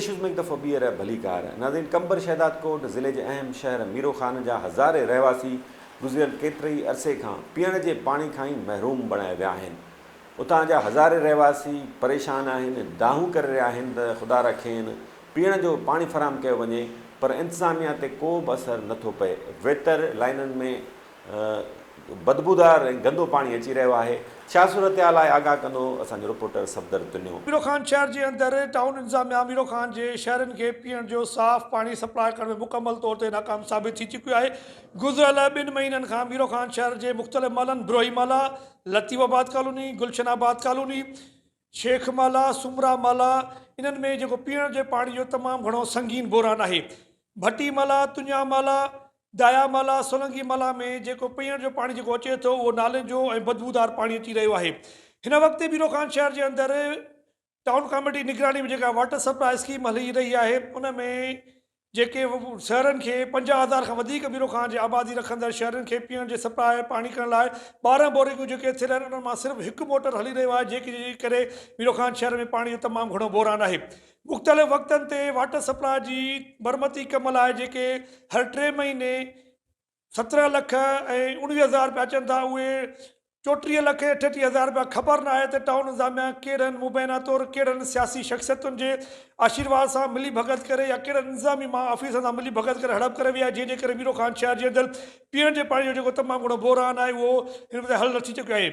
Issues ۾ هڪ دفعو ٻيهر ڀليڪار. ناظرين قمبر شهدادڪوٽ ضلعي جي اهم شهر ميرو خان جا هزارين رهواسي گذريل ڪيتري ئي عرصي کان پيئڻ جي پاڻي کان ئي محروم بڻايا ويا آهن. اتان جا هزارين رهواسي پريشان آهن، دانهون ڪري رهيا آهن ته خدارا کين پيئڻ جو پاڻي فراهم ڪيو وڃي پر انتظاميا تي ڪو به اثر نٿو پئي، ويتر لائنن ۾ بدبودار ۽ گندو پاڻي اچي رهيو آهي، ڇا صورتحال آهي آگاهه ڪندو اسان جو رپورٽر صفدر تنيو. ميرو خان شهر جي اندر ٽائون انتظاميا ميرو خان جي شهرين کي پيئڻ جو صاف پاڻي سپلاء ڪرڻ ۾ مڪمل طور تي ناڪام ثابت ٿي چڪي آهي گذريل ٻن مهينن کان ميرو خان شهر جي مختلف محلن بروهي محلا، لطيف آباد ڪالوني، گلشن آباد ڪالوني، شيخ محلا، سومرا محلا انهن ۾ جيڪو پيئڻ جي پاڻي جو تمام گهڻو سنگين بحران آهي ڀٽي محلا، تنيا محلا، دايا مالا، سولنگي مالا ۾ جيڪو پيئڻ جو پاڻي جيڪو اچي ٿو اهو نالين جو ۽ بدبودار پاڻي اچي رهيو آهي. هن وقت ميرو خان شهر جي اندر ٽائون ڪاميٽي نگراني ۾ جيڪا واٽر سپلاء اسڪيم هلي رهي آهي ان ۾ جيڪي شهرن کي 50 هزار کان وڌيڪ ميرو خان جي آبادي رکندڙ شهرين کي پيئڻ جي سپلاء پاڻي ڪرڻ لاء 12 بورنگون جيڪي ٿيل آهن انهن مان صرف هڪ موٽر هلي رهيو آهي جنهن جي ڪري ميرو خان شهر ۾ پاڻي جو تمام گهڻو بحران آهي. مختلف وقتن تي واٽر سپلاء جي مرمتي ڪم لاء جيڪي هر ٽي مهيني 17 لک ۽ 19 هزار رپيا اچن ٿا اهي 34 لک ۽ 38 هزار رپيا خبر ناهي ته ٽائون انتظاميا ڪهڙن مبينا طور ڪهڙن سياسي شخصيتن جي آشيرواد سان ملي ڀڳت ڪري يا ڪهڙن انتظامي مان آفيسرن سان ملي ڀڳت ڪري هڙپ ڪري وئي آهي جنهن جي ڪري ميرو خان شهر جي اندر پيئڻ جي پاڻي جو جيڪو تمام گهڻو بحران آهي اهو هن وقت حل نه ٿي چڪيو آهي.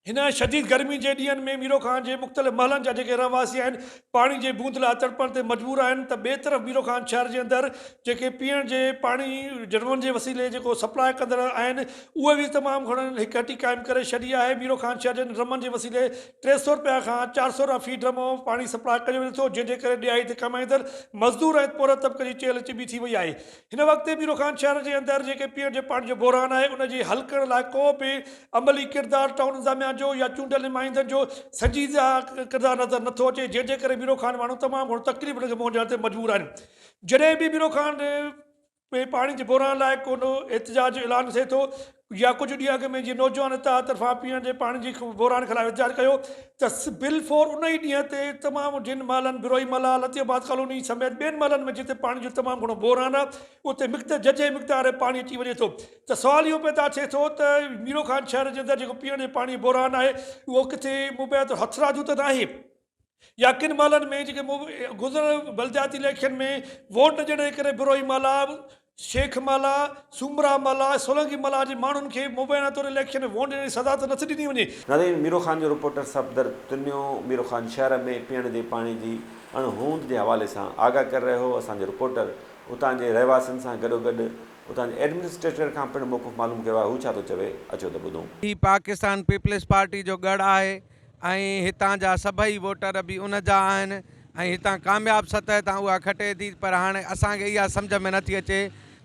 هن شديد گرمي جي ڏينهن ۾ ميرو خان جي مختلف محلن جا جيڪي رهواسي آهن پاڻي جي بوند لاء تڙپڻ تي مجبور آهن ته ٻئي طرف ميرو خان شهر جي اندر جيڪي پيئڻ جي پاڻي جرمن جي وسيلي جيڪو سپلاء ڪندڙ آهن اهي به تمام گهڻن هڪ هٽي قائم ڪري ڇڏي آهي ميرو خان شهر جي ڊرمن جي وسيلي 300 رپيا کان 400 رپيا في ڊرم پاڻي سپلاء ڪيو وڃي ٿو جنهن جي ڪري ڏهائي تي ڪمائيندڙ مزدور ۽ پورهيت طبقي جي چيلهه چٻي ٿي وئي آهي هن وقت ميرو خان شهر جي اندر جيڪي پيئڻ جي پاڻي جو بحران آهي ان جي حل ڪرڻ لاء ڪو به عملي ڪردار ٽائون انتظاميا جو يا چونڊيل نمائندن جو سنجيده ڪردار نظر نٿو اچي جنهن جي ڪري ميرو خان ماڻهو تمام گهڻو تڪليفن کي منهن ڏيڻ تي مجبور آهن جڏهن به ميرو خان ۾ پاڻي جي بحران لاء ڪو احتجاج جو اعلان ٿئي ٿو يا ڪجهه ڏينهن اڳ ۾ جيئن نوجوان اتحاد طرفان پيئڻ جي پاڻي جي بحران خلاف احتجاج ڪيو ته بل فور ان ئي ڏينهن تي تمام جن محلن بروهي محلا، لطيف آباد ڪالوني سميت ٻين محلن ۾ جتي پاڻي جو تمام گهڻو بحران آهي اتي مقدار ججهي مقدار ۾ پاڻي اچي وڃي ٿو ته سوال اهو پيدا ٿئي ٿو ته ميرو خان شهر جي اندر جيڪو پيئڻ جي پاڻي جو بحران آهي اهو ڪٿي مبينا طور هٿرادو ته ناهي يا ڪن محلن ۾ جيڪي گذريل بلدياتي اليڪشن ۾ ووٽ نه ڏيڻ جي ڪري بروهي محلا، شيخ محلا، سومرا محلا ۽ سولنگي محلا جي ماڻهن کي مبينا طور اليڪشن ۾ ووٽ ڏيڻ جي سزا ته نٿي ڏني وڃي. ناظرين ميرو خان جو رپورٽر صفدر تنيو ميرو خان شهر ۾ پيئڻ جي پاڻي جي اڻ هوند جي حوالي سان آگاهه ڪري رهيو هو اسان جو رپورٽر اتان جي رهواسين سان گڏوگڏ اتان جي ايڊمنسٽريٽر کان پڻ موقف معلوم ڪيو آهي هو ڇا ٿو چوي اچو ته ٻڌون. هي پاڪستان پيپلز پارٽي جو ڳڙهه آهي ۽ هتان جا سڀئي ووٽر به ان جا آهن ۽ هتان ڪامياب سطح تان اها کٽي ٿي پر هاڻي اسان کي اها سمجهه ۾ نٿي اچي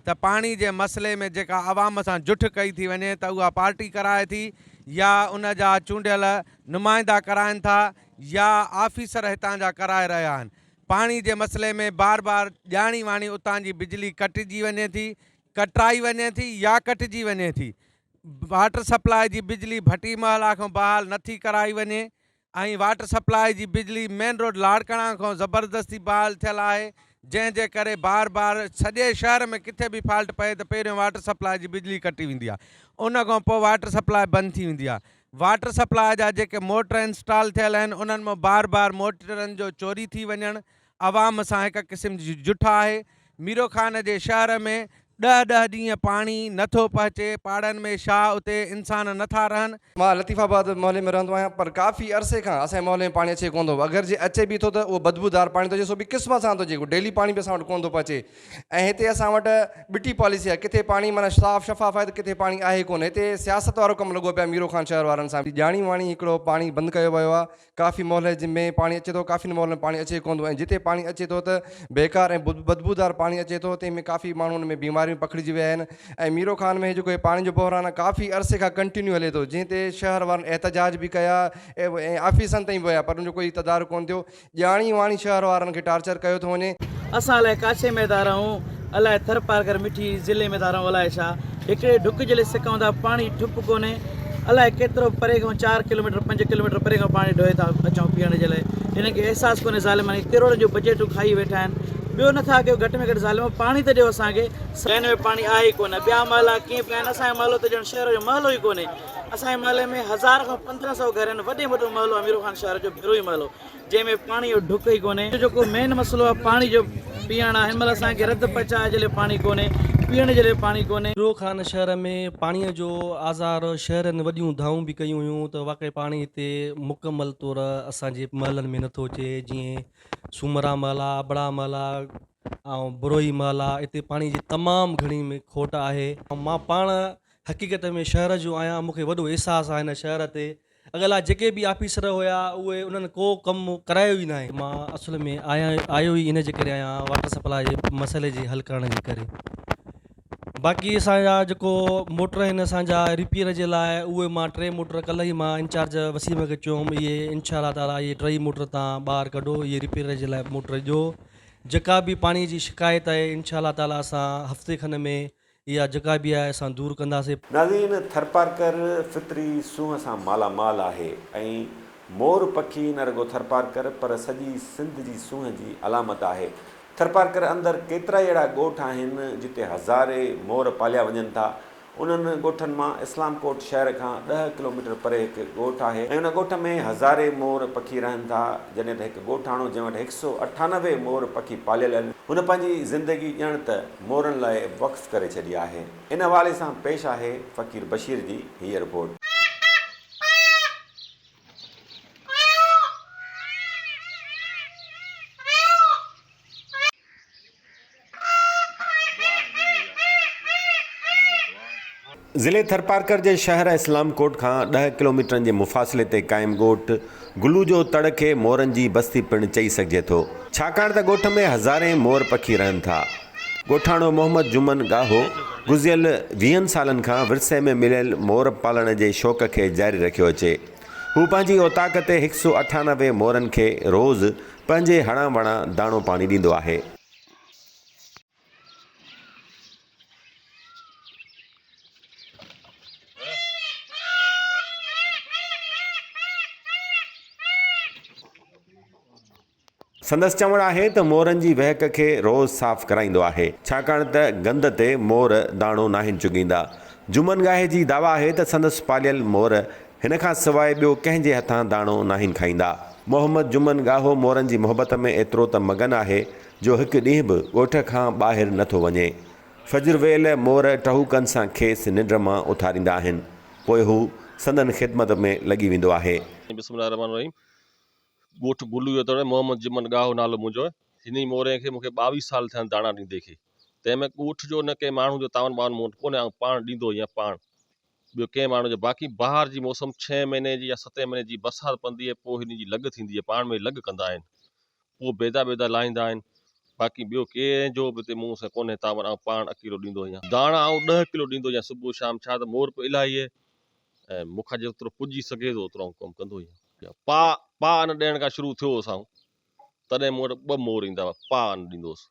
ته پاڻي جي مسئلي ۾ جيڪا عوام سان جٺ ڪئي ٿي وڃي ته اها پارٽي ڪرائي ٿي يا ان جا چونڊيل نمائندا ڪرائن ٿا يا آفيسر هتان جا ڪرائي رهيا آهن پاڻي جي مسئلي ۾ بار بار ڄاڻي واڻي اتان جي بجلي ڪٽجي وڃي ٿي ڪٽرائي وڃي ٿي يا ڪٽجي وڃي ٿي واٽر سپلاء جي بجلي ڀٽي محلا کان بحال نه ٿي ڪرائي وڃي ۽ واٽر سپلاء جي بجلي مين روڊ لاڙڪاڻا کان زبردستي بحال ٿيل آهي جنهن جي ڪري بار بار سڄي شهر ۾ ڪٿي به فالٽ پئي ته پهريون واٽر سپلاء جي بجلي ڪٽي ويندي آهي ان کان پوء واٽر سپلاء بند ٿي ويندي آهي واٽر سپلاء جا جيڪي موٽر انسٽال ٿيل آهن انهن مان بار بار موٽرن جو چوري ٿي وڃڻ عوام سان هڪ قسم جي جٺ آهي. ميرو خان جي شهر ۾ ڏهه ڏهه ڏينهن پاڻي نه ٿو پهچي، پاڙن ۾ شاهه اتي انسان نه ٿا رهن. مان لطيف آباد محلي ۾ رهندو آهيان پر ڪافي عرصي کان اسان جي محلي ۾ پاڻي اچي ڪونه ٿو اگر جي اچي به ٿو ته اهو بدبودار پاڻي ٿو اچي سو به قسمت سان ٿو اچي ڊيلي پاڻي به اسان وٽ ڪونه ٿو پهچي ۽ هتي اسان وٽ ٻٽي پاليسي آهي ڪٿي پاڻي معنيٰ صاف شفاف آهي ته ڪٿي پاڻي آهي ڪونه هتي سياست وارو ڪم لڳو پيو آهي ميرو خان شهر وارن سان ڄاڻي واڻي هڪڙو پاڻي بند ڪيو ويو آهي ڪافي محلي جن ۾ پاڻي اچي ٿو ڪافين محلن ۾ پاڻي اچي ڪونه ٿو ۽ جتي پاڻي اچي ٿو ته بيڪار ۽ بدبودار پاڻي اچي ٿو تنهن ۾ ڪافي ماڻهو ان ۾ بيماريون پکڙجي ويا آهن ۽ ميرو خان ۾ جيڪو هي پاڻي جو بحران آهي ڪافي عرصي کان ڪنٽينيو هلي ٿو جنهن تي شهر وارن احتجاج به ڪيا ۽ آفيسن تائين به ويا پر ان جو ڪوئي تدارڪ ڪونه ٿيو ڄاڻي واڻي شهر وارن کي ٽارچر ڪيو ٿو وڃي. اسان الائي ڪاڇي ۾ ٿا رهون الائي ٿرپارڪر مٺي ضلعي ۾ ٿا رهون الائي ڇا هڪڙي ڍڪ جي لئي سڪون ٿا پاڻي ٺپ ڪونهي الائي ڪيترو پري کان چار ڪلوميٽر پنج ڪلوميٽر پري کان پاڻي ڍوئي ٿا اچون پيئڻ جي لاء. هنن کي احساس ڪونهي ظالمن کي ڪروڙن جون بجيٽون کائي ويٺا آهن. ٻيو نه ٿا ڪيو گهٽ ۾ گهٽ ظالمو پاڻي ته ڏيو اسان کي. شهرن ۾ پاڻي آهي ئي ڪونه. ٻيا محلا ڪيئن پيا آهن اسان جو محلو ته ڄڻ شهر جو محلو ئي ڪونهي. اسان جي محلي ۾ هزار کان 15 سئو گهر آهن. وڏي ۾ وڏو محلو آهي ميرو خان شهر جو بروهي محلو. جنهن ۾ پاڻي جو ڍڪ ئي ڪونهي. جيڪو مين مسئلو آهي پاڻي جو پيئڻ آهي هن مهل اسان کي رڌ پچاء جي لاء پاڻي ڪونهي پيئڻ جي لاء پاڻي ڪونهي. ميرو خان شهر ۾ پاڻي جو آزار شهرين وڏيون دانهون به ڪيون هيون ته واقعي پاڻي هتي مڪمل طور اسان جي محلن ۾ نٿو اچي جيئن سومرا محلا ابڙا محلا ۽ بروهي محلا اتي پاڻي جي تمام گهڻي کوٽ آهي. مان پاڻ حقيقت ۾ شهر جو آهيان مون کي وڏو احساس آهي هن شهر تي اڳلا جيڪي به آفيسر هيا اهي انهن ڪو ڪم ڪرايو ئي ناهي. مان اصل ۾ آيو ئي ان جي ڪري آهيان واٽر سپلاء جي مسئلي جي حل ڪرڻ جي ڪري. باقي اسان جا جيڪو موٽر آهن اسان جا ريپيئر جي لاء اهي مان ٽي موٽر ڪلهه ئي مان انچارج وسيم کي چيو هوم اهي انشاء الله تعالي اهي ٽئي موٽر تان ٻاهر ڪڍو اهي ريپيئر جي لاء موٽر ڏيو جيڪا به پاڻي جي شڪايت آهي انشاء الله تعالي اسان هفتي کن ۾ اها جيڪا به آهي اسان دور ڪنداسين. ناظرين ٿرپارڪر فطري سونهن سان مالا مال آهي ۽ مور پکي نه رڳو ٿرپارڪر پر سڄي سنڌ جي سونهن جي علامت آهي. ٿرپارڪر اندر ڪيترائي اهڙا ڳوٺ آهن جتي هزارين مور پاليا وڃن ٿا. انهن ڳوٺن مان اسلام ڪوٽ شهر کان ڏهه ڪلوميٽر پري هڪ ڳوٺ آهي ۽ ان ڳوٺ ۾ هزارين مور پکي رهن ٿا جڏهن ته هڪ ڳوٺاڻو جنهن وٽ هڪ سئو 98 مور پکي پاليل آهن هن پنهنجي زندگي ڄڻ ته مورن لاء وقف ڪري ڇڏي آهي. ان حوالي سان پيش آهي فقير بشير جي هيء رپورٽ. ضلعي ٿرپارڪر جي شهر اسلام ڪوٽ کان ڏهه ڪلوميٽرن جي مفاصلي تي قائم ڳوٺ گلو جو تڙ کي مورن جي بستي پڻ چئي سگهجي ٿو. ڇاڪاڻ ته ڳوٺ ۾ هزارين مور پکي رهن ٿا. ڳوٺاڻو محمد جمن ڳاهو گذريل ويهن سالن کان ورثي ۾ مليل مور پالڻ جي شوق کي جاري رکيو اچي. هو پنهنجي اوطاق تي هڪ سو 98 مورن کي روز پنهنجي هڙان وڙان داڻو پاڻي ڏيندو آهي. سندس چوڻ آهي ته مورن جي وهڪ کي روز صاف ڪرائيندو آهي، ڇاڪاڻ ته گند تي مور داڻو ناهن چڳيندا. جمن ڳاهي جي دعويٰ آهي ته سندس پاليل مور هن کان سواء ٻيو ڪنهن جي هٿان داڻو ناهن کائيندا. محمد جمن ڳاهو مورن جي محبت ۾ ايترو ته مگن آهي جو هڪ ڏينهن به ڳوٺ کان ٻاهر نه ٿو وڃي. فجر ويل مور ٽهوڪن سان کيس ننڊ مان اٿاريندا آهن. پوء هو سندن خدمت ۾ لڳي ويندو آهي. بسم الله الرحمٰن الرحيم ڳوٺ گلو جو تڙ محمد جمن ڳاهو نالو منهنجو آهي. هن ئي مورين کي مون کي 22 سال ٿيا آهن داڻا ڏيندي کي. تنهن ۾ ڳوٺ جو نه ڪنهن ماڻهو جو تعاون ٻاون مون وٽ ڪونهي آئون پاڻ ڏيندو هيان پاڻ. ٻيو ڪنهن ماڻهو جو باقي بهار جي موسم ڇهين مهيني جي يا ستين مهيني جي برسات پوندي آهي پوء هن جي لڳ ٿيندي آهي پاڻ ۾ لڳ ڪندا آهن پوء بيدا بيدا لاهيندا آهن باقي ٻيو ڪنهن جو به هتي مون سان ڪونهي تعاون آئون پاڻ اڪيلو ڏيندو آهيان داڻا آئون ڏهه ڪلو ڏيندو آهيان صبح شام ڇا ته مور به الاهي آهي ۽ مون کان جيترو پڄي سگهي ٿو اوترو آئون ڪم ڪندو آهيان پاء پاء ان ڏيڻ کان شروع ٿيو هوس آئون تڏهن مون وٽ ٻه مور ايندا هئا، پاء آن ڏيندو هوس.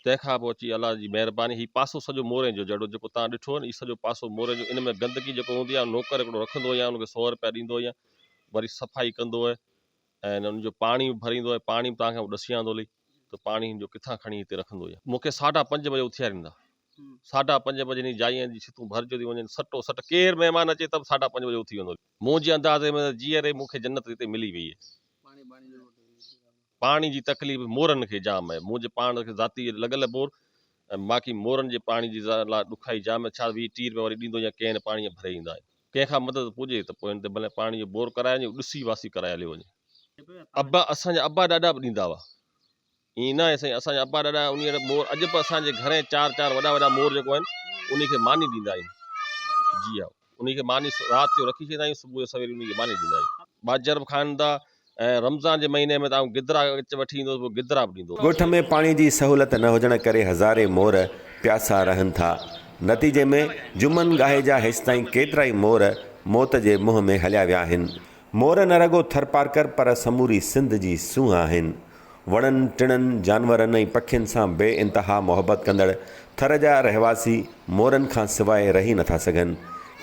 تنهن کان پوء اچي الله جي مهرباني هي پاسو سڄو مورين جو جهڙو جيڪو توهان ڏٺو آهي نه هي سڄو پاسو مورين جو ان ۾ گندگي جيڪو هوندي آهي نوڪر هڪڙو رکندو آهيان ان کي سئو رپيا ڏيندو آهيان وري صفائي ڪندو آهي ۽ ان جو پاڻي به ڀريندو آهي پاڻي به توهان کي آئون ڏسيان ٿو هلي ته پاڻي هن جو ڪٿان کڻي هتي رکندو آهيان. مون کي ساڍا پنج بجي اٿياريندا. ساڍا پنج بجي هن جائين جي ڇتون ڀرجيو ٿي وڃن سٽو سٽ ڪير مهمان اچي ته به ساڍا پنج بجي اٿي ويندو. منهنجي اندازي ۾ ته جيئري مون کي جنت هتي ملي وئي آهي. پاڻي جي تڪليف مورن کي جام آهي. منهنجي پاڻ کي ذاتي لڳل بور ۽ باقي مورن جي پاڻي جي لاء ڏکائي جام آهي. ڇا 20 30 رپيا وري ڏيندو يا ڪنهن پاڻي ڀري ايندا آهن. ڪنهن کان مدد پڄي ته پوء هن تي ڀلي پاڻي جو بور ڪرائي وڃي ڏسي واسي ڪرائي هليو وڃي. ابا اسان جا ابا ڏاڏا به ڏيندا هئا. ائين ناهي سائين اسان جا ابا ڏاڏا انهي وٽ مور اڄ به اسان جي گهرين چار چار وڏا وڏا مور جيڪو آهن انهي کي ماني ڏيندا آهيون جي ها انهي کي ماني رات جو رکي ڇڏيندا آهيون صبح جو سوير انهي کي ماني ڏيندا آهيون ٻاجهر به کائن ٿا ۽ رمضان جي مهيني ۾ ته آئون گدرا وٺي ايندو هوس پوء گدرا به ڏيندو هوس. ڳوٺ ۾ پاڻي جي سهولت نه هجڻ ڪري هزارين مور پياسا رهن ٿا. نتيجي ۾ جمن ڳاهي جا هيستائين ڪيترائي مور موت جي منهن ۾ هليا ويا آهن. مور نه رڳو ٿرپارڪر پر سموري سنڌ جي سونهن آهن. وڻن ٽڻن، جانورن ۽ پکين سان بي انتها محبت ڪندڙ ٿر جا رهواسي مورن کان سواء رهي نٿا سگهن.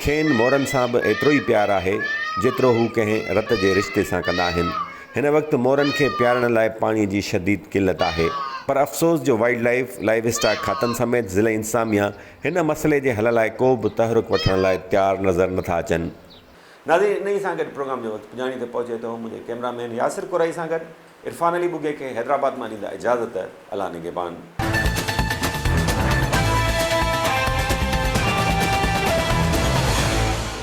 کين مورن سان به ايترو ئي پيار آهي، جيترو هو ڪنهن رت جي رشتي سان ڪندا آهن. هن وقت مورن کي پيارڻ لاء پاڻي جي شديد قلت آهي، پر افسوس جو وائلڊ لائيف، لائيو اسٽاڪ کاتن سميت ضلعي انتظاميا هن مسئلي جي حل لاء ڪو به تحرڪ وٺڻ لاء تيار نظر نٿا اچن. ناظرين انهي سان گڏ پروگرام جو وقت پڄاڻي تي پهچي ٿو. منهنجي ڪئميرا مين ياسر ڪورائي سان گڏ عرفان علي ٻگهي کي حيدرآباد مان ڏيندا اجازت. الله نگهبان.